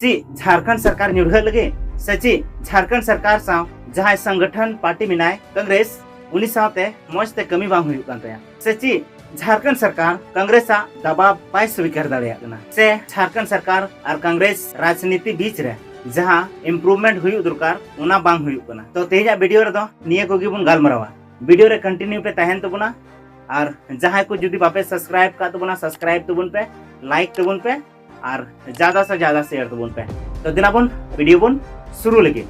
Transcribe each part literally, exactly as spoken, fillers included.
ᱪᱮᱫ ᱡᱷᱟᱲᱠᱷᱚᱸᱰ ᱥᱚᱨᱠᱟᱨ ᱧᱩᱨᱦᱟᱹᱜ ᱞᱟᱹᱜᱤᱫ? ᱥᱮ ᱪᱮᱫ ᱡᱷᱟᱲᱠᱷᱚᱸᱰ ᱥᱚᱨᱠᱟᱨ ᱥᱟᱶ ᱡᱟᱦᱟᱸᱭ ᱥᱚᱝᱜᱚᱴᱷᱚᱱ ᱯᱟᱨᱴᱤ ᱢᱮᱱᱟᱭ ᱠᱚᱝᱜᱨᱮᱥ, ᱩᱱᱤ ᱥᱟᱶᱛᱮ ᱢᱚᱸᱡᱽ ᱛᱮ ᱠᱟᱹᱢᱤ ᱵᱟᱝ ᱦᱩᱭᱩᱜ ᱠᱟᱱ ᱛᱟᱭᱟ? ᱥᱮ ᱪᱮᱫ ᱡᱷᱟᱲᱠᱷᱚᱸᱰ ᱥᱚᱨᱠᱟᱨ ᱠᱚᱝᱜᱨᱮᱥ ᱟᱜ ᱫᱟᱵᱟᱣ ᱵᱟᱭ ᱥᱣᱤᱠᱟᱨ ᱫᱟᱲᱮᱭᱟᱜ ᱠᱟᱱᱟ? ᱥᱮ ᱡᱷᱟᱲᱠᱷᱚᱸᱰ ᱥᱚᱨᱠᱟᱨ ᱟᱨ ᱠᱚᱝᱜᱨᱮᱥ ᱨᱟᱡᱽᱱᱤᱛᱤ ᱵᱤᱪ ᱨᱮ ᱡᱟᱦᱟᱸ ᱤᱢᱯᱨᱩᱵᱷᱢᱮᱱᱴ ᱦᱩᱭᱩᱜ ᱫᱚᱨᱠᱟᱨ, ᱚᱱᱟ ᱵᱟᱝ ᱦᱩᱭᱩᱜ ᱠᱟᱱᱟ? ᱛᱚ, ᱛᱮᱦᱮᱧᱟᱜ ᱵᱷᱤᱰᱤᱭᱳ ᱨᱮᱫᱚ ᱱᱤᱭᱟᱹ ᱠᱚᱜᱮ ᱵᱚᱱ ᱜᱟᱞᱢᱟᱨᱟᱣᱟ᱾ ᱵᱷᱤᱰᱤᱭᱳ ᱨᱮ ᱠᱚᱱᱴᱤᱱᱤᱭᱩ ᱯᱮ ᱛᱟᱦᱮᱱ ᱛᱟᱵᱚᱱᱟ, ᱟᱨ ᱡᱟᱦᱟᱸᱭ ᱠᱚ ᱡᱩᱫᱤ ᱵᱟᱯᱮ ᱥᱟᱵᱥᱠᱨᱟᱭᱤᱵ ᱠᱟᱜ ᱛᱟᱵᱚᱱᱟ, ᱥᱟᱵᱥᱠᱨᱟᱭᱤᱵ ᱛᱟᱵᱚᱱ ᱯᱮ, ᱞᱟᱭᱤᱠ ᱛᱟᱵᱚᱱ ᱯᱮ, ᱟᱨ ᱡᱟᱫᱟ ᱥᱮ ᱡᱟᱫᱟ ᱥᱮᱭᱟᱨ ᱛᱟᱵᱚᱱ ᱯᱮ᱾ ᱛᱚ, ᱫᱮᱞᱟ ᱵᱚᱱ ᱵᱷᱤᱰᱤᱭᱳ ᱵᱚᱱ ᱥᱩᱨᱩ ᱞᱮᱜᱮ᱾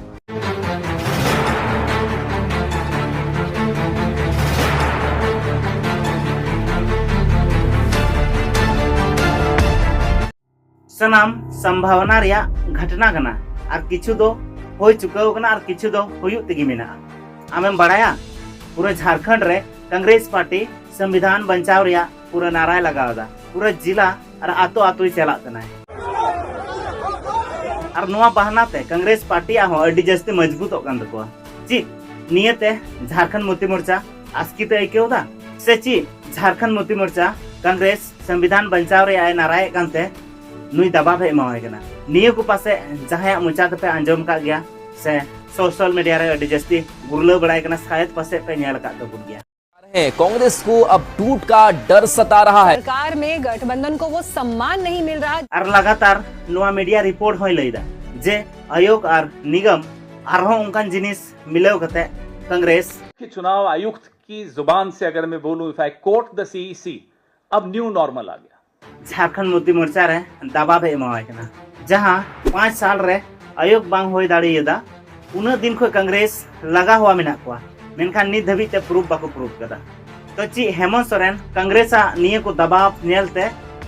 ᱥᱟᱱᱟᱢ ᱥᱚᱢᱵᱷᱟᱵᱚᱱᱟ ᱨᱮᱭᱟᱜ ᱜᱷᱚᱴᱱᱟ ᱠᱟᱱᱟ, ᱟᱨ ᱠᱤᱪᱷᱩ ᱫᱚ ᱦᱩᱭ ᱪᱩᱠᱟᱹᱣ ᱠᱟᱱᱟ ᱟᱨ ᱠᱤᱪᱷᱩ ᱫᱚ ᱦᱩᱭᱩᱜ ᱛᱮᱜᱮ ᱢᱮᱱᱟᱜᱼᱟ᱾ ᱟᱢᱮᱢ ᱵᱟᱲᱟᱭᱟ, ᱯᱩᱨᱟᱹ ᱡᱷᱟᱲᱠᱷᱚᱸᱰ ᱨᱮ ᱠᱚᱝᱜᱨᱮᱥ ᱯᱟᱨᱴᱤ ᱥᱚᱝᱵᱤᱫᱷᱟᱱ ᱵᱟᱧᱪᱟᱣ ᱨᱮᱭᱟᱜ ᱯᱩᱨᱟᱹ ᱱᱟᱨᱟᱭ ᱞᱟᱜᱟᱣ ᱮᱫᱟ᱾ ᱯᱩᱨᱟᱹ ᱡᱤᱞᱟ ᱟᱨ ᱟᱛᱳ ᱟᱛᱳᱭ ᱪᱟᱞᱟᱜ ᱠᱟᱱᱟᱭ᱾ ᱟᱨ ᱱᱚᱣᱟ ᱵᱟᱦᱟᱱᱟ ᱛᱮ ᱠᱚᱝᱜᱨᱮᱥ ᱯᱟᱨᱴᱤᱭᱟᱜ ᱦᱚᱸ ᱟᱹᱰᱤ ᱡᱟᱹᱥᱛᱤ ᱢᱚᱡᱽᱵᱩᱛᱚᱜ ᱠᱟᱱ ᱛᱟᱠᱚᱣᱟ᱾ ᱪᱮᱫ ᱱᱤᱭᱟᱹᱛᱮ ᱡᱷᱟᱲᱠᱷᱚᱸᱰ ᱢᱩᱠᱛᱤ ᱢᱳᱨᱪᱟ ᱟᱥᱠᱤᱛ ᱮ ᱟᱹᱭᱠᱟᱹᱣ ᱮᱫᱟ? ᱥᱮ ᱪᱮᱫ ᱡᱷᱟᱲᱠᱷᱚᱸᱰ ᱢᱩᱠᱛᱤ ᱢᱳᱨᱪᱟ ᱠᱚᱝᱜᱨᱮᱥ ᱥᱚᱝᱵᱤᱫᱷᱟᱱ ᱵᱟᱧᱪᱟᱣ ᱨᱮᱭᱟᱜ ᱮ ᱱᱟᱨᱟᱭᱮᱫ ᱠᱟᱱᱛᱮ ᱱᱩᱭ ᱫᱟᱵᱟᱣ ᱮ ᱮᱢᱟᱣᱟᱭ ᱠᱟᱱᱟ? ᱱᱤᱭᱟᱹ ᱠᱚ ᱯᱟᱥᱮ ᱡᱟᱦᱟᱸᱭᱟᱜ ᱢᱚᱪᱟ ᱛᱮᱯᱮ ᱟᱸᱡᱚᱢ ᱟᱠᱟᱫ ᱜᱮᱭᱟ, ᱥᱮ ᱥᱳᱥᱟᱞ ᱢᱤᱰᱤᱭᱟ ᱨᱮ ᱟᱹᱰᱤ ᱡᱟᱹᱥᱛᱤ ᱜᱩᱨᱞᱟᱹᱣ ᱵᱟᱲᱟᱭ ᱠᱟᱱᱟ, ᱥᱟᱭᱮᱫ ᱯᱟᱥᱮᱡ ᱯᱮ ᱧᱮᱞ ᱟᱠᱟᱫ ᱛᱟᱵᱚᱱ ᱜᱮᱭᱟ᱾ है। कांग्रेस को अब टूट का डर सता रहा है। सरकार में गठबंधन को वो सम्मान नहीं मिल रहा। ᱟᱨ ᱞᱟᱜᱟᱛᱟᱨ ᱱᱚᱣᱟ ᱢᱤᱰᱤᱭᱟ ᱨᱤᱯᱳᱨᱴ ᱦᱚᱸᱭ ᱞᱟᱹᱭᱫᱟ ᱡᱮ ᱟᱭᱳᱜᱽ ᱟᱨ ᱱᱤᱜᱚᱢ ᱟᱨᱦᱚᱸ ᱚᱱᱠᱟᱱ ᱡᱤᱱᱤᱥ ᱢᱤᱞᱟᱹᱣ ᱠᱟᱛᱮ ᱠᱚᱝᱜᱨᱮᱥ ᱠᱤ ᱪᱩᱱᱟᱣ ᱟᱭᱩᱠᱛ ᱠᱤ ᱡᱩᱵᱟᱱ ᱥᱮ ᱟᱜᱟᱨ ᱢᱮ ᱵᱳᱞᱩ, if I quote the C E C, अब न्यू नॉर्मल आ गया। ᱡᱷᱟᱲᱠᱷᱚᱸᱰ ᱢᱩᱠᱛᱤ ᱢᱳᱨᱪᱟ ᱨᱮ ᱫᱟᱵᱟᱣ ᱮ ᱮᱢᱟᱣᱟᱭ ᱠᱟᱱᱟ, ᱡᱟᱦᱟᱸ ᱯᱟᱸᱪ ᱥᱟᱞ ᱨᱮ ᱟᱭᱳᱜᱽ ᱵᱟᱝ ᱦᱩᱭ ᱫᱟᱲᱮᱭᱟᱫᱟ, ᱩᱱᱟᱹᱜ ᱫᱤᱱ ᱠᱷᱚᱱ ᱠᱚᱝᱜᱨᱮᱥ ᱞᱟᱜᱟ ᱦᱚᱣᱟ ᱢᱮᱱᱟᱜ ᱠᱚᱣᱟ, ᱢᱮᱱᱠᱷᱟᱱ ᱱᱤᱛ ᱫᱷᱟᱹᱵᱤᱡ ᱛᱮ ᱯᱨᱩᱯ ᱵᱟᱠᱚ ᱯᱨᱩᱯ ᱠᱟᱫᱟ᱾ ᱛᱚ ᱪᱮᱫ ᱦᱮᱢᱚᱱᱛ ᱥᱚᱨᱮᱱ ᱠᱚᱝᱜᱨᱮᱥ ᱟᱜ ᱱᱤᱭᱟᱹ ᱠᱚ ᱫᱟᱵᱟᱣ ᱧᱮᱞᱛᱮ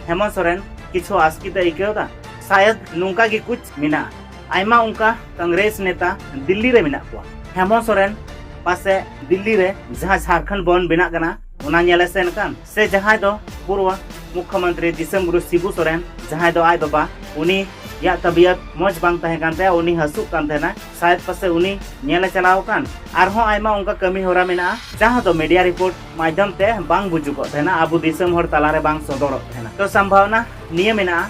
ᱦᱮᱢᱚᱱᱛ ᱥᱚᱨᱮᱱ ᱠᱤᱪᱷᱩ ᱟᱥᱠᱤᱛ ᱮ ᱟᱹᱭᱠᱟᱹᱣ ᱮᱫᱟ? ᱥᱟᱭᱟᱫ ᱱᱚᱝᱠᱟ ᱜᱮ ᱠᱩᱪ ᱢᱮᱱᱟᱜᱼᱟ᱾ ᱟᱭᱢᱟ ᱚᱱᱠᱟ ᱠᱚᱝᱜᱨᱮᱥ ᱱᱮᱛᱟ ᱫᱤᱞᱞᱤ ᱨᱮ ᱢᱮᱱᱟᱜ ᱠᱚᱣᱟ᱾ ᱦᱮᱢᱚᱱᱛ ᱥᱚᱨᱮᱱ ᱯᱟᱥᱮ ᱫᱤᱞᱞᱤ ᱨᱮ ᱡᱟᱦᱟᱸ ᱡᱷᱟᱲᱠᱷᱚᱸᱰ ᱵᱚᱱᱫᱷ ᱵᱮᱱᱟᱜ ᱠᱟᱱᱟ, ᱚᱱᱟ ᱧᱮᱞᱮ ᱥᱮᱱ ᱟᱠᱟᱱ, ᱥᱮ ᱡᱟᱦᱟᱸᱭ ᱫᱚ ᱯᱩᱨᱣᱟ ᱢᱩᱠᱷᱭᱚᱢᱚᱱᱛᱨᱤ ᱫᱤᱥᱚᱢ ᱜᱩᱨᱩ ᱥᱤᱵᱩ ᱥᱚᱨᱮᱱ, ᱡᱟᱦᱟᱸᱭ ᱫᱚ ᱟᱡ ᱵᱟᱵᱟ, ᱩᱱᱤᱭᱟᱜ ᱛᱟᱵᱤᱭᱟᱛ ᱢᱚᱡᱽ ᱵᱟᱝ ᱛᱟᱦᱮᱸ ᱠᱟᱱ ᱛᱟᱭᱟ, ᱩᱱᱤ ᱦᱟᱹᱥᱩᱜ ᱠᱟᱱ ᱛᱟᱦᱮᱱᱟ, ᱥᱟᱭᱮᱫ ᱯᱟᱥᱮ ᱩᱱᱤ ᱧᱮᱞᱮ ᱪᱟᱞᱟᱣ ᱟᱠᱟᱱ᱾ ᱟᱨᱦᱚᱸ ᱟᱭᱢᱟ ᱚᱱᱠᱟ ᱠᱟᱹᱢᱤ ᱦᱚᱨᱟ ᱢᱮᱱᱟᱜᱼᱟ, ᱡᱟᱦᱟᱸ ᱫᱚ ᱢᱤᱰᱤᱭᱟ ᱨᱤᱯᱳᱨᱴ ᱢᱟᱫᱽᱫᱷᱚᱢ ᱛᱮ ᱵᱟᱝ ᱵᱩᱡᱩᱜᱚᱜ ᱛᱟᱦᱮᱱᱟ, ᱟᱵᱚ ᱫᱤᱥᱚᱢ ᱦᱚᱲ ᱛᱟᱞᱟᱨᱮ ᱵᱟᱝ ᱥᱚᱫᱚᱨᱚᱜ ᱛᱟᱦᱮᱱᱟ᱾ ᱛᱚ ᱥᱚᱢᱵᱷᱟᱵᱚᱱᱟ ᱱᱤᱭᱟᱹ ᱢᱮᱱᱟᱜᱼᱟ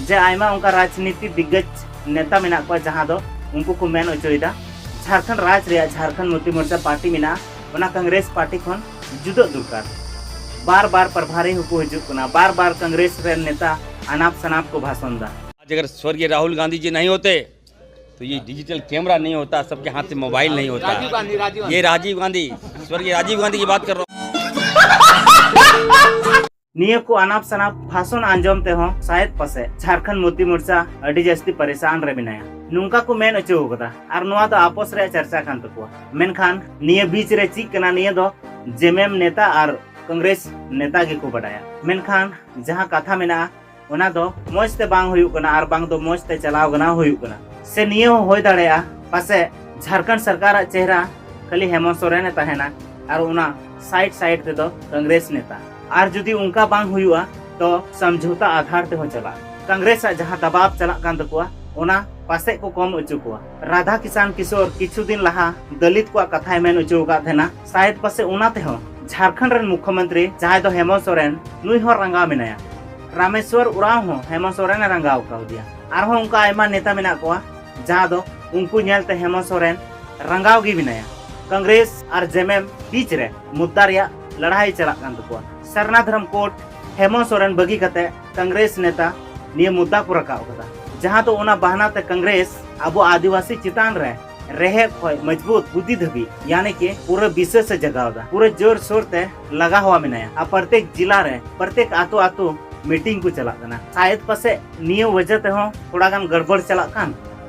ᱡᱮ ᱟᱭᱢᱟ ᱚᱱᱠᱟ ᱨᱟᱡᱽᱱᱤᱛᱤ ᱫᱤᱜᱽᱜᱚᱡᱽ ᱱᱮᱛᱟ ᱢᱮᱱᱟᱜ ᱠᱚᱣᱟ, ᱡᱟᱦᱟᱸ ᱫᱚ ᱩᱱᱠᱩ ᱠᱚ ᱢᱮᱱ ᱚᱪᱚᱭᱮᱫᱟ ᱡᱷᱟᱲᱠᱷᱚᱸᱰ ᱨᱟᱡᱽ ᱨᱮᱭᱟᱜ ᱡᱷᱟᱲᱠᱷᱚᱸᱰ ᱢᱩᱠᱛᱤ ᱢᱳᱨᱪᱟ ᱯᱟᱨᱴᱤ ᱢᱮᱱᱟᱜᱼᱟ, ᱚᱱᱟ ᱠᱚᱝᱜᱨᱮᱥ ᱯᱟᱨᱴᱤ ᱠᱷᱚᱱ ᱡᱩᱫᱟᱹᱜ ᱫᱚᱨᱠᱟᱨ᱾ ᱵᱟᱨ ᱵᱟᱨ ᱯᱨᱚᱵᱷᱟᱨᱤ ᱦᱚᱸᱠᱚ ᱦᱤᱡᱩᱜ ᱠᱟᱱᱟ, ᱵᱟᱨ ᱵᱟᱨ ᱠᱚᱝᱜᱨᱮᱥ ᱨᱮᱱ ᱱᱮᱛᱟ ᱟᱱᱟᱯ ᱥᱟᱱᱟᱯ ᱠᱚ ᱵᱷᱟᱥᱚᱱ ᱫᱟ᱾ आज अगर स्वर्गीय राहुल गांधी जी नहीं होते तो ये डिजिटल कैमरा नहीं होता, सबके हाथ में मोबाइल नहीं होता। राजीव गांधी, राजीव गांधी। ये राजीव गांधी, स्वर्गीय राजीव गांधी की बात कर रहा हूँ। ᱱᱤᱭᱟᱹ ᱠᱚ ᱟᱱᱟᱯ ᱥᱟᱱᱟᱯ ᱵᱷᱟᱥᱚᱱ ᱟᱸᱡᱚᱢ ᱛᱮᱦᱚᱸ ᱥᱟᱭᱮᱫ ᱯᱟᱥᱮᱡ ᱡᱷᱟᱲᱠᱷᱚᱸᱰ ᱢᱩᱠᱛᱤ ᱢᱳᱨᱪᱟ ᱟᱹᱰᱤ ᱡᱟᱹᱥᱛᱤ ᱯᱟᱨᱤᱥᱟᱱ ᱨᱮ ᱢᱮᱱᱟᱭᱟ, ᱱᱚᱝᱠᱟ ᱠᱚ ᱢᱮᱱ ᱚᱪᱚ ᱟᱠᱟᱫᱟ᱾ ᱟᱨ ᱱᱚᱣᱟ ᱫᱚ ᱟᱯᱚᱥ ᱨᱮᱭᱟᱜ ᱪᱟᱨᱪᱟ ᱠᱟᱱ ᱛᱟᱠᱚᱣᱟ᱾ ᱢᱮᱱᱠᱷᱟᱱ ᱱᱤᱭᱟᱹ ᱵᱤᱪ ᱨᱮ ᱪᱮᱫ ᱠᱟᱱᱟ, ᱱᱤᱭᱟᱹ ᱫᱚ ᱡᱮᱢᱮᱢ ᱱᱮᱛᱟ ᱟᱨ ᱠᱚᱝᱜᱨᱮᱥ ᱱᱮᱛᱟ ᱜᱮᱠᱚ ᱵᱟᱰᱟᱭᱟ᱾ ᱢᱮᱱᱠᱷᱟᱱ ᱡᱟᱦᱟᱸ ᱠᱟᱛᱷᱟ ᱢᱮᱱᱟᱜᱼᱟ, ᱚᱱᱟ ᱫᱚ ᱢᱚᱡᱽ ᱛᱮ ᱵᱟᱝ ᱦᱩᱭᱩᱜ ᱠᱟᱱᱟ ᱟᱨ ᱵᱟᱝ ᱫᱚ ᱢᱚᱡᱽ ᱛᱮ ᱪᱟᱞᱟᱣ ᱜᱟᱱᱟᱣ ᱦᱩᱭᱩᱜ ᱠᱟᱱᱟ᱾ ᱥᱮ ᱱᱤᱭᱟᱹ ᱦᱚᱸ ᱦᱩᱭ ᱫᱟᱲᱮᱭᱟᱜᱼᱟ, ᱯᱟᱥᱮᱡ ᱡᱷᱟᱲᱠᱷᱚᱸᱰ ᱥᱚᱨᱠᱟᱨᱟᱜ ᱪᱮᱦᱨᱟ ᱠᱷᱟᱹᱞᱤ ᱦᱮᱢᱚᱱᱛ ᱥᱚᱨᱮᱱ ᱮ ᱛᱟᱦᱮᱱᱟ ᱟᱨ ᱚᱱᱟ ᱥᱟᱭᱤᱰ ᱥᱟᱭᱤᱰ ᱛᱮᱫᱚ ᱠᱚᱝᱜᱨᱮᱥ ᱱᱮᱛᱟ᱾ ᱟᱨ ᱡᱩᱫᱤ ᱚᱱᱠᱟ ᱵᱟᱝ ᱦᱩᱭᱩᱜᱼᱟ, ᱛᱚ ᱥᱚᱢᱡᱷᱚᱛᱟ ᱟᱫᱷᱟᱨ ᱛᱮᱦᱚᱸ ᱪᱟᱞᱟᱜᱼᱟ᱾ ᱠᱚᱝᱜᱨᱮᱥ ᱟᱜ ᱡᱟᱦᱟᱸ ᱫᱟᱵᱟᱵ ᱪᱟᱞᱟᱜ ᱠᱟᱱ ᱛᱟᱠᱚᱣᱟ, ᱚᱱᱟ ᱯᱟᱥᱮᱡ ᱠᱚ ᱠᱚᱢ ᱚᱪᱚ ᱠᱚᱣᱟ᱾ ᱨᱟᱫᱷᱟ ᱠᱤᱥᱟᱱ ᱠᱤᱥᱳᱨ ᱠᱤᱪᱷᱩ ᱫᱤᱱ ᱞᱟᱦᱟ ᱫᱚᱞᱤᱛ ᱠᱚᱣᱟᱜ ᱠᱟᱛᱷᱟᱭ ᱢᱮᱱ ᱚᱪᱚ ᱟᱠᱟᱫ ᱛᱟᱦᱮᱱᱟ, ᱥᱟᱭᱮᱫ ᱯᱟᱥᱮᱡ ᱚᱱᱟ ᱛᱮᱦᱚᱸ ᱡᱷᱟᱲᱠᱷᱚᱸᱰ ᱨᱮᱱ ᱢᱩᱠᱷᱭᱚᱢᱚᱱᱛᱨᱤ ᱡᱟᱦᱟᱸᱭ ᱫᱚ ᱦᱮᱢᱚᱱᱛ ᱥᱚᱨᱮᱱ, ᱱᱩᱭ ᱦᱚᱸ ᱨᱟᱸᱜᱟᱣ ᱢᱮᱱᱟᱭᱟ᱾ ᱨᱟᱢᱮᱥᱣᱚᱨ ᱩᱨᱟᱸᱣ ᱦᱚᱸ ᱦᱮᱢᱚᱱᱛ ᱥᱚᱨᱮᱱ ᱮ ᱨᱟᱸᱜᱟᱣ ᱠᱟᱣᱫᱮᱭᱟ᱾ ᱟᱨᱦᱚᱸ ᱚᱱᱠᱟ ᱟᱭᱢᱟ ᱱᱮᱛᱟ ᱢᱮᱱᱟᱜ ᱠᱚᱣᱟ, ᱡᱟᱦᱟᱸ ᱫᱚ ᱩᱱᱠᱩ ᱧᱮᱞᱛᱮ ᱦᱮᱢᱚᱱᱛ ᱥᱚᱨᱮᱱ ᱨᱟᱸᱜᱟᱣ ᱜᱮ ᱢᱮᱱᱟᱭᱟ᱾ ᱠᱚᱝᱜᱨᱮᱥ ᱟᱨ ᱡᱮᱢᱮᱢ ᱵᱤᱪ ᱨᱮ ᱢᱩᱫᱽᱫᱟ ᱨᱮᱭᱟᱜ ᱞᱟᱲᱦᱟᱭ ᱪᱟᱞᱟᱜ ᱠᱟᱱ ᱛᱟᱠᱚᱣᱟ᱾ ᱥᱟᱨᱱᱟ ᱫᱷᱚᱨᱚᱢ ᱠᱳᱰ ᱦᱮᱢᱚᱱᱛ ᱥᱚᱨᱮᱱ ᱵᱟᱹᱜᱤ ᱠᱟᱛᱮ ᱠᱚᱝᱜᱨᱮᱥ ᱱᱮᱛᱟ ᱱᱤᱭᱟᱹ ᱢᱩᱫᱽᱫᱟ ᱠᱚ ᱨᱟᱠᱟᱵ ᱟᱠᱟᱫᱟ, ᱡᱟᱦᱟᱸ ᱫᱚ ᱚᱱᱟ ᱵᱟᱦᱟᱱᱟ ᱛᱮ ᱠᱚᱝᱜᱨᱮᱥ ᱟᱵᱚ ᱟᱹᱫᱤᱵᱟᱹᱥᱤ ᱪᱮᱛᱟᱱ ᱨᱮ ᱨᱮᱦᱮᱫ ᱠᱷᱚᱱ ᱢᱚᱡᱽᱵᱩᱛ ᱵᱩᱫᱷᱤ ᱫᱷᱟᱹᱵᱤᱡ, ᱭᱟᱱᱤ ᱠᱤ ᱯᱩᱨᱟᱹ ᱵᱤᱥᱟᱹᱥ ᱮ ᱡᱟᱜᱟᱣ ᱮᱫᱟ, ᱯᱩᱨᱟᱹ ᱡᱳᱨ ᱥᱳᱨ ᱛᱮ ᱞᱟᱜᱟ ᱦᱚᱣᱟ ᱢᱮᱱᱟᱭᱟ᱾ ᱟᱨ ᱯᱨᱚᱛᱮᱠ ᱡᱤᱞᱟ ᱨᱮ, ᱯᱨᱚᱛᱮᱠ ᱟᱛᱳ ᱟᱛᱳ ᱢᱤᱴᱤᱝ ᱠᱚ ᱪᱟᱞᱟᱜ ᱠᱟᱱᱟ᱾ ᱥᱟᱭᱮᱫ ᱯᱟᱥᱮᱡ ᱱᱤᱭᱟᱹ ᱣᱟᱡᱟ ᱛᱮᱦᱚᱸ ᱛᱷᱚᱲᱟ ᱜᱟᱱ ᱜᱚᱲᱵᱚᱲ ᱪᱟᱞᱟᱜ ᱠᱟᱱ᱾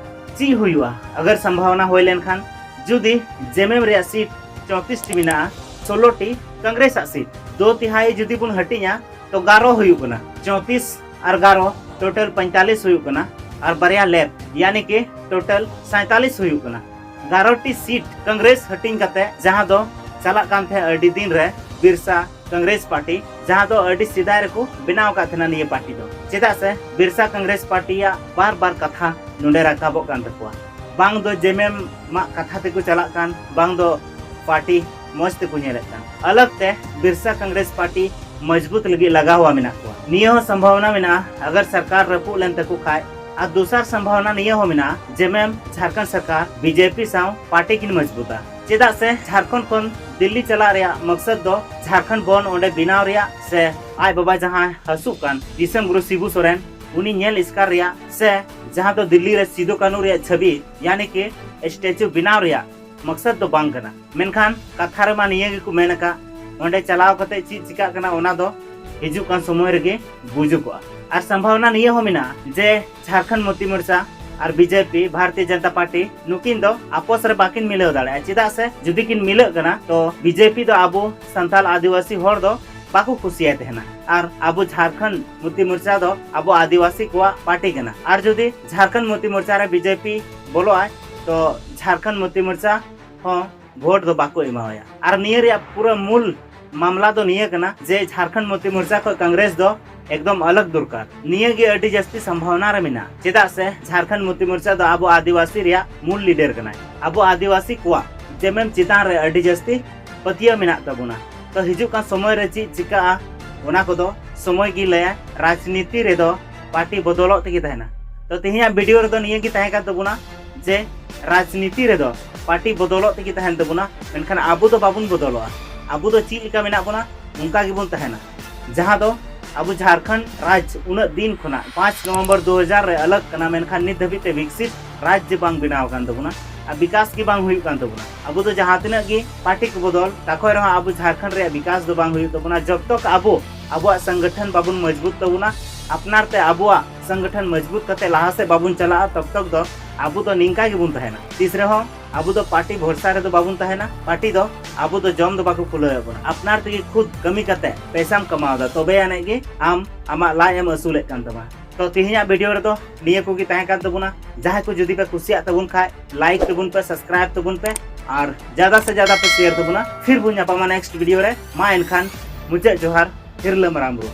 ᱪᱮᱫ ᱦᱩᱭᱩᱜᱼᱟ ᱟᱜᱟᱨ ᱥᱚᱢᱵᱷᱟᱵᱚᱱᱟ ᱦᱩᱭ ᱞᱮᱱᱠᱷᱟᱱ? ᱡᱩᱫᱤ ᱡᱮᱢᱮᱢ ᱨᱮᱭᱟᱜ ᱥᱤᱴ ᱪᱚᱣᱛᱤᱥ ᱴᱤ ᱢᱮᱱᱟᱜᱼᱟ, ᱥᱳᱞᱳ ᱴᱤ ᱠᱚᱝᱜᱨᱮᱥ ᱟᱜ ᱥᱤᱴ, ᱫᱳ ᱛᱤᱦᱟᱭᱤ ᱡᱩᱫᱤ ᱵᱚᱱ ᱦᱟᱹᱴᱤᱧᱟ, ᱛᱚ ᱜᱟᱨᱚ ᱦᱩᱭᱩᱜ ᱠᱟᱱᱟ᱾ ᱪᱚᱣᱛᱤᱥ ᱟᱨ ᱜᱟᱨᱚ, ᱴᱳᱴᱟᱞ ᱯᱚᱸᱭᱛᱟᱞᱤᱥ ᱦᱩᱭᱩᱜ ᱠᱟᱱᱟ᱾ ᱟᱨ ᱵᱟᱨᱭᱟ ᱞᱮᱯ, ᱭᱟᱱᱤ ᱠᱤ ᱴᱳᱴᱟᱞ ᱥᱟᱸᱭᱛᱟᱞᱤᱥ ᱦᱩᱭᱩᱜ ᱠᱟᱱᱟ᱾ ᱜᱟᱨᱚ ᱴᱤ ᱥᱤᱴ ᱠᱚᱝᱜᱨᱮᱥ ᱦᱟᱹᱴᱤᱧ ᱠᱟᱛᱮ, ᱡᱟᱦᱟᱸ ᱫᱚ ᱪᱟᱞᱟᱜ ᱠᱟᱱ ᱛᱟᱦᱮᱸ ᱟᱹᱰᱤ ᱫᱤᱱ ᱨᱮ ᱵᱤᱨᱥᱟ ᱠᱚᱝᱜᱨᱮᱥ ᱯᱟᱨᱴᱤ, ᱡᱟᱦᱟᱸ ᱫᱚ ᱟᱹᱰᱤ ᱥᱮᱫᱟᱭ ᱨᱮᱠᱚ ᱵᱮᱱᱟᱣ ᱟᱠᱟᱫ ᱛᱟᱦᱮᱱᱟ ᱱᱤᱭᱟᱹ ᱯᱟᱨᱴᱤ ᱫᱚ᱾ ᱪᱮᱫᱟᱜ ᱥᱮ ᱵᱤᱨᱥᱟ ᱠᱚᱝᱜᱨᱮᱥ ᱯᱟᱨᱴᱤᱭᱟᱜ ᱵᱟᱨ ᱵᱟᱨ ᱠᱟᱛᱷᱟ ᱱᱚᱰᱮ ᱨᱟᱠᱟᱵᱚᱜ ᱠᱟᱱ ᱛᱟᱠᱚᱣᱟ, ᱵᱟᱝ ᱫᱚ ᱡᱮᱢᱮᱢ ᱢᱟᱜ ᱠᱟᱛᱷᱟ ᱛᱮᱠᱚ ᱪᱟᱞᱟᱜ ᱠᱟᱱ, ᱵᱟᱝ ᱫᱚ ᱯᱟᱨᱴᱤ ᱢᱚᱡᱽ ᱛᱮᱠᱚ ᱧᱮᱞᱮᱫ ᱠᱟᱱ᱾ ᱟᱞᱟᱜᱽ ᱛᱮ ᱵᱤᱨᱥᱟ ᱠᱚᱝᱜᱨᱮᱥ ᱯᱟᱨᱴᱤ ᱢᱚᱡᱽᱵᱩᱛ ᱞᱟᱹᱜᱤᱫ ᱞᱟᱜᱟᱣᱟ ᱢᱮᱱᱟᱜ ᱠᱚᱣᱟ᱾ ᱱᱤᱭᱟᱹ ᱦᱚᱸ ᱥᱚᱢᱵᱷᱟᱵᱚᱱᱟ ᱢᱮᱱᱟᱜᱼᱟ, ᱟᱜᱟᱨ ᱥᱚᱨᱠᱟᱨ ᱨᱟᱹᱯᱩᱫ ᱞᱮᱱ ᱛᱟᱠᱚ ᱠᱷᱟᱡ᱾ ᱟᱨ ᱫᱚᱥᱟᱨ ᱥᱚᱢᱵᱷᱟᱵᱚᱱᱟ ᱱᱤᱭᱟᱹ ᱦᱚᱸ ᱢᱮᱱᱟᱜᱼᱟ, ᱡᱮᱢᱮᱢ ᱡᱷᱟᱲᱠᱷᱚᱸᱰ ᱥᱚᱨᱠᱟᱨ ᱵᱤᱡᱮᱯᱤ ᱥᱟᱶ ᱯᱟᱨᱴᱤ ᱠᱤᱱ ᱢᱚᱡᱽᱵᱩᱛᱟ᱾ ᱪᱮᱫᱟᱜ ᱥᱮ ᱡᱷᱟᱲᱠᱷᱚᱸᱰ ᱠᱷᱚᱱ ᱫᱤᱞᱞᱤ ᱪᱟᱞᱟᱜ ᱨᱮᱭᱟᱜ ᱢᱚᱠᱥᱚᱫ ᱫᱚ ᱡᱷᱟᱲᱠᱷᱚᱸᱰ ᱵᱚᱱ ᱚᱸᱰᱮ ᱵᱮᱱᱟᱣ ᱨᱮᱭᱟᱜ ᱥᱮ ᱟᱡ ᱵᱟᱵᱟ ᱡᱟᱦᱟᱸᱭ ᱦᱟᱹᱥᱩᱜ ᱠᱟᱱ ᱫᱤᱥᱚᱢ ᱜᱩᱨᱩ ᱥᱤᱵᱩ ᱥᱚᱨᱮᱱ ᱩᱱᱤ ᱧᱮᱞ ᱮᱥᱠᱟᱨ ᱨᱮᱭᱟᱜ ᱥᱮ ᱡᱟᱦᱟᱸ ᱫᱚ ᱫᱤᱞᱞᱤ ᱨᱮ ᱥᱤᱫᱩ ᱠᱟᱹᱱᱩ ᱨᱮᱭᱟᱜ ᱪᱷᱚᱵᱤ ᱭᱟᱱᱤ ᱠᱤ ᱥᱴᱮᱪᱩ ᱵᱮᱱᱟᱣ ᱨᱮᱭᱟᱜ ᱢᱚᱠᱥᱚᱫ ᱫᱚ ᱵᱟᱝ ᱠᱟᱱᱟ᱾ ᱢᱮᱱᱠᱷᱟᱱ ᱠᱟᱛᱷᱟ ᱨᱮᱢᱟ ᱱᱤᱭᱟᱹ ᱜᱮᱠᱚ ᱢᱮᱱ ᱟᱠᱟᱫ, ᱚᱸᱰᱮ ᱪᱟᱞᱟᱣ ᱠᱟᱛᱮ ᱪᱮᱫ ᱪᱤᱠᱟᱹᱜ ᱠᱟᱱᱟ ᱚᱱᱟ ᱫᱚ ᱦᱤᱡᱩᱜ ᱠᱟᱱ ᱥᱚᱢᱚᱭ ᱨᱮᱜᱮ ᱵᱩᱡᱩᱜᱚᱜᱼᱟ᱾ ᱟᱨ ᱥᱚᱢᱵᱷᱟᱵᱚᱱᱟ ᱱᱤᱭᱟᱹ ᱦᱚᱸ ᱢᱮᱱᱟᱜᱼᱟ ᱡᱮ ᱡᱷᱟᱲᱠᱷᱚᱸᱰ ᱢᱩᱠᱛᱤ ᱢᱳᱨᱪᱟ ᱟᱨ ᱵᱤᱡᱮᱯᱤ, ᱵᱷᱟᱨᱚᱛᱤᱭᱚ ᱡᱚᱱᱚᱛᱟ ᱯᱟᱨᱴᱤ, ᱱᱩᱠᱤᱱ ᱫᱚ ᱟᱯᱚᱥ ᱨᱮ ᱵᱟᱠᱤᱱ ᱢᱤᱞᱟᱹᱣ ᱫᱟᱲᱮᱭᱟᱜᱼᱟ᱾ ᱪᱮᱫᱟᱜ ᱥᱮ ᱡᱩᱫᱤ ᱠᱤᱱ ᱢᱤᱞᱟᱹᱜ ᱠᱟᱱᱟ ᱛᱚ ᱵᱤᱡᱮᱯᱤ ᱫᱚ ᱟᱵᱚ ᱥᱟᱱᱛᱟᱞ ᱟᱹᱫᱤᱵᱟᱹᱥᱤ ᱦᱚᱲ ᱫᱚ ᱵᱟᱠᱚ ᱠᱩᱥᱤᱭᱟᱭ ᱛᱟᱦᱮᱱᱟ᱾ ᱟᱨ ᱟᱵᱚ ᱡᱷᱟᱲᱠᱷᱚᱸᱰ ᱢᱩᱠᱛᱤ ᱢᱳᱨᱪᱟ ᱫᱚ ᱟᱵᱚ ᱟᱹᱫᱤᱵᱟᱹᱥᱤ ᱠᱚᱣᱟᱜ ᱯᱟᱨᱴᱤ ᱠᱟᱱᱟ᱾ ᱟᱨ ᱡᱩᱫᱤ ᱡᱷᱟᱲᱠᱷᱚᱸᱰ ᱢᱩᱠᱛᱤ ᱢᱳᱨᱪᱟ ᱨᱮ ᱵᱤᱡᱮᱯᱤ ᱵᱚᱞᱚᱜᱼᱟᱭ ᱛᱚ ᱡᱷᱟᱲᱠᱷᱚᱸᱰ ᱢᱩᱠᱛᱤ ᱢᱳᱨᱪᱟ ᱦᱚᱸ ᱵᱷᱳᱴ ᱫᱚ ᱵᱟᱠᱚ ᱮᱢᱟᱣᱟᱭᱟ᱾ ᱟᱨ ᱱᱤᱭᱟᱹ ᱨᱮᱭᱟᱜ ᱯᱩᱨᱟᱹ ᱢᱩᱞ ᱢᱟᱢᱞᱟ ᱫᱚ ᱱᱤᱭᱟᱹ ᱠᱟᱱᱟ ᱡᱮ ᱡᱷᱟᱲᱠᱷᱚᱸᱰ ᱢᱩᱠᱛᱤ ᱢᱳᱨᱪᱟ ᱠᱷᱚᱱ ᱠᱚᱝᱜᱨᱮᱥ ᱫᱚ ᱮᱠᱫᱚᱢ ᱟᱞᱟᱜᱽ ᱫᱚᱨᱠᱟᱨ᱾ ᱱᱤᱭᱟᱹ ᱜᱮ ᱟᱹᱰᱤ ᱡᱟᱹᱥᱛᱤ ᱥᱚᱢᱵᱷᱟᱵᱚᱱᱟ ᱨᱮ ᱢᱮᱱᱟᱜᱼᱟ᱾ ᱪᱮᱫᱟᱜ ᱥᱮ ᱡᱷᱟᱲᱠᱷᱚᱸᱰ ᱢᱩᱠᱛᱤ ᱢᱳᱨᱪᱟ ᱫᱚ ᱟᱵᱚ ᱟᱹᱫᱤᱵᱟᱹᱥᱤ ᱨᱮᱭᱟᱜ ᱢᱩᱞ ᱞᱤᱰᱟᱨ ᱠᱟᱱᱟᱭ᱾ ᱟᱵᱚ ᱟᱹᱫᱤᱵᱟᱹᱥᱤ ᱠᱚᱣᱟᱜ ᱡᱮᱢᱮᱢ ᱪᱮᱛᱟᱱ ᱨᱮ ᱟᱹᱰᱤ ᱡᱟᱹᱥᱛᱤ ᱯᱟᱹᱛᱭᱟᱹᱣ ᱢᱮᱱᱟᱜ ᱛᱟᱵᱚᱱᱟ᱾ ᱛᱚ ᱦᱤᱡᱩᱜ ᱠᱟᱱ ᱥᱚᱢᱚᱭ ᱨᱮ ᱪᱮᱫ ᱪᱤᱠᱟᱹᱜᱼᱟ ᱚᱱᱟ ᱠᱚᱫᱚ ᱥᱚᱢᱚᱭ ᱜᱮ ᱞᱟᱹᱭᱟ᱾ ᱨᱟᱡᱽᱱᱤᱛᱤ ᱨᱮᱫᱚ ᱯᱟᱨᱴᱤ ᱵᱚᱫᱚᱞᱚᱜ ᱛᱮᱜᱮ ᱛᱟᱦᱮᱱᱟ᱾ ᱛᱚ ᱛᱮᱦᱮᱧᱟᱜ ᱵᱷᱤᱰᱤᱭᱳ ᱨᱮᱫᱚ ᱱᱤᱭᱟᱹ ᱜᱮ ᱛᱟᱦᱮᱸ ᱠᱟᱱ ᱛᱟᱵᱚᱱᱟ ᱡᱮ ᱨᱟᱡᱽᱱᱤᱛᱤ ᱨᱮᱫᱚ ᱯᱟᱨᱴᱤ ᱵᱚᱫᱚᱞᱚᱜ ᱛᱮᱜᱮ ᱛᱟᱦᱮᱱ ᱛᱟᱵᱚᱱᱟ, ᱢᱮᱱᱠᱷᱟᱱ ᱟᱵᱚ ᱫᱚ ᱵᱟᱵᱚᱱ ᱵᱚᱫᱚᱞᱚᱜᱼᱟ᱾ ᱟᱵᱚ ᱫᱚ ᱪᱮᱫ ᱞᱮᱠᱟ ᱢᱮᱱᱟᱜ ᱵᱚᱱᱟ ᱚᱱᱠᱟ ᱜᱮᱵᱚᱱ ᱛᱟᱦᱮᱱᱟ᱾ ᱡᱟᱦᱟᱸ ᱫᱚ ᱟᱵᱚ ᱡᱷᱟᱲᱠᱷᱚᱸᱰ ᱨᱟᱡᱽ ᱩᱱᱟᱹᱜ ᱫᱤᱱ ᱠᱷᱚᱱᱟᱜ ᱯᱟᱸᱪ ᱱᱚᱵᱷᱮᱢᱵᱚᱨ ᱫᱩ ᱦᱟᱡᱟᱨ ᱨᱮ ᱟᱞᱟᱜᱽ ᱠᱟᱱᱟ, ᱢᱮᱱᱠᱷᱟᱱ ᱱᱤᱛ ᱫᱷᱟᱹᱵᱤᱡ ᱛᱮ ᱵᱤᱠᱥᱤᱛ ᱨᱟᱡᱽ ᱵᱟᱝ ᱵᱮᱱᱟᱣ ᱟᱠᱟᱱ ᱛᱟᱵᱚᱱᱟ ᱟᱨ ᱵᱤᱠᱟᱥ ᱜᱮ ᱵᱟᱝ ᱦᱩᱭᱩᱜ ᱠᱟᱱ ᱛᱟᱵᱚᱱᱟ᱾ ᱟᱵᱚ ᱫᱚ ᱡᱟᱦᱟᱸ ᱛᱤᱱᱟᱹᱜ ᱜᱮ ᱯᱟᱨᱴᱤ ᱠᱚ ᱵᱚᱫᱚᱞ ᱛᱟᱠᱚᱭ ᱨᱮᱦᱚᱸ ᱟᱵᱚ ᱡᱷᱟᱲᱠᱷᱚᱸᱰ ᱨᱮᱭᱟᱜ ᱵᱤᱠᱟᱥ ᱫᱚ ᱵᱟᱝ ᱦᱩᱭᱩᱜ ᱛᱟᱵᱚᱱᱟ᱾ ᱡᱚᱵ ᱛᱚᱠ ᱟᱵᱚ ᱟᱵᱚᱣᱟᱜ ᱥᱚᱝᱜᱚᱴᱷᱚᱱ ᱵᱟᱵᱚᱱ ᱢᱚᱡᱽᱵᱩᱛ ᱛᱟᱵᱚᱱᱟ, ᱟᱯᱱᱟᱨ ᱛᱮ ᱟᱵᱚᱣᱟᱜ ᱥᱚᱝᱜᱚᱴᱷᱚᱱ ᱢᱚᱡᱽᱵᱩᱛ ᱠᱟᱛᱮ ᱞᱟᱦᱟ ᱥᱮᱫ ᱵᱟᱵᱚᱱ ᱪᱟᱞᱟᱜᱼᱟ, ᱛᱚᱵ ᱛᱚᱠ ᱫᱚ ᱟᱵᱚ ᱫᱚ ᱱᱤᱝᱠᱟ ᱜᱮᱵᱚᱱ ᱛᱟᱦᱮᱱᱟ᱾ ᱛᱤᱥ ᱨᱮᱦᱚᱸ ᱟᱵᱚ ᱫᱚ ᱯᱟᱨᱴᱤ ᱵᱷᱚᱨᱥᱟ ᱨᱮᱫᱚ ᱵᱟᱵᱚᱱ ᱛᱟᱦᱮᱱᱟ᱾ ᱯᱟᱨᱴᱤ ᱫᱚ ᱟᱵᱚ ᱫᱚ ᱡᱚᱢ ᱫᱚ ᱵᱟᱠᱚ ᱠᱩᱞᱟᱹᱣᱮᱫ ᱵᱚᱱᱟ᱾ ᱟᱯᱱᱟᱨ ᱛᱮᱜᱮ ᱠᱷᱩᱫ ᱠᱟᱹᱢᱤ ᱠᱟᱛᱮ ᱯᱮᱥᱟᱢ ᱠᱟᱢᱟᱣ ᱮᱫᱟ, ᱛᱚᱵᱮ ᱟᱹᱱᱤᱡ ᱜᱮ ᱟᱢ ᱟᱢᱟᱜ ᱞᱟᱡ ᱮᱢ ᱟᱹᱥᱩᱞᱮᱫ ᱠᱟᱱ ᱛᱟᱢᱟ᱾ ᱛᱚ ᱛᱮᱦᱮᱧᱟᱜ ᱵᱷᱤᱰᱤᱭᱳ ᱨᱮᱫᱚ ᱱᱤᱭᱟᱹ ᱠᱚᱜᱮ ᱛᱟᱦᱮᱸ ᱠᱟᱱ ᱛᱟᱵᱚᱱᱟ᱾ ᱡᱟᱦᱟᱸᱭ ᱠᱚ ᱡᱩᱫᱤ ᱯᱮ ᱠᱩᱥᱤᱭᱟᱜ ᱛᱟᱵᱚᱱ ᱠᱷᱟᱡ ᱞᱟᱭᱤᱠ ᱛᱟᱵᱚᱱ ᱯᱮ, ᱥᱟᱵᱥᱠᱨᱟᱭᱤᱵ ᱛᱟᱵᱚᱱ ᱯᱮ, ᱟᱨ ᱡᱟᱫᱟ ᱥᱮ ᱡᱟᱫᱟ ᱯᱮ ᱥᱮᱭᱟᱨ ᱛᱟᱵᱚᱱᱟ᱾ ᱯᱷᱤᱨ ᱵᱚᱱ ᱧᱟᱯᱟᱢᱟ ᱱᱮᱠᱥᱴ ᱵᱷᱤᱰᱤᱭᱳ ᱨᱮ᱾ ᱢᱟ ᱮᱱᱠᱷᱟᱱ ᱢᱩᱪᱟᱹᱫ ᱡᱚᱦᱟᱨ, ᱦᱤᱨᱞᱟᱹ ᱢᱟᱨᱟᱝ ᱵᱩᱨᱩ᱾